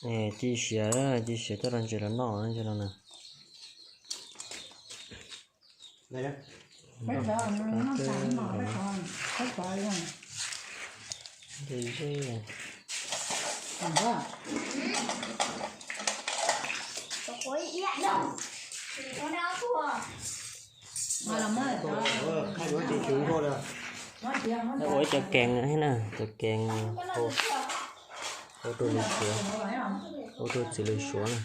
Ci siav, ci siav coj los ntses los noj no na. Ua ib cov kees thiab na, cov kees ua rau lwm suav, ua rau txiv lws suav na.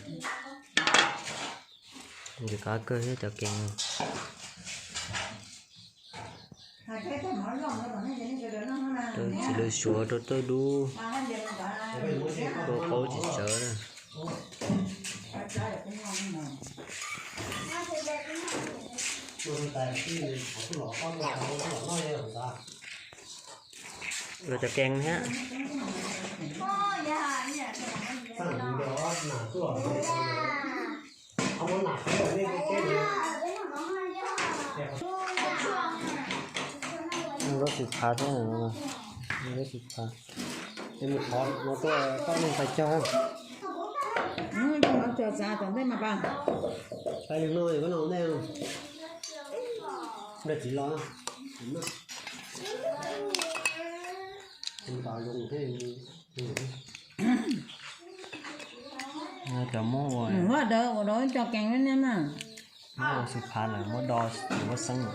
Ntxim qab kawg thiab cov kees no. Rau txiv lws suav, rau tawj dub, rau qaub tsis tsawv na. Los cov kees thiab. Lub xwm phav thiab, lub xwm phav. Ces mus thov no tuaj pab neeg pais cog. Cov ntej mas pa. Pais no koj no ntej. Nrog txiv los. Cov muab ua, muab ua cov kees li na. Muab ua xwm phav lawm muab do, muab xeeb lawm.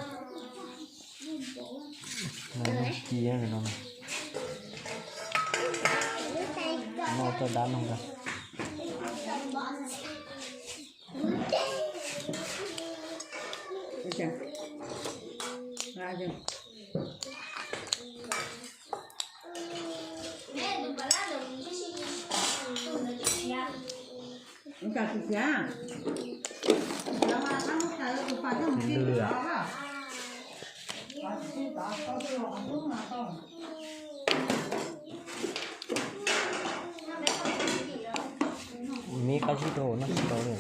Ci no, noj toj dab no ntag. Lwj. Ua me qab zib rau noj tsis tau li.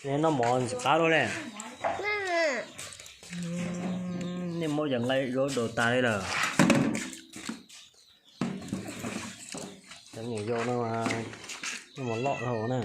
Nej noj mov ntxim qab dua li. Nej muab cov nqaij yuav daus tas li lawm. Cov me nyuam yaus no mas noj mov loj dhau na.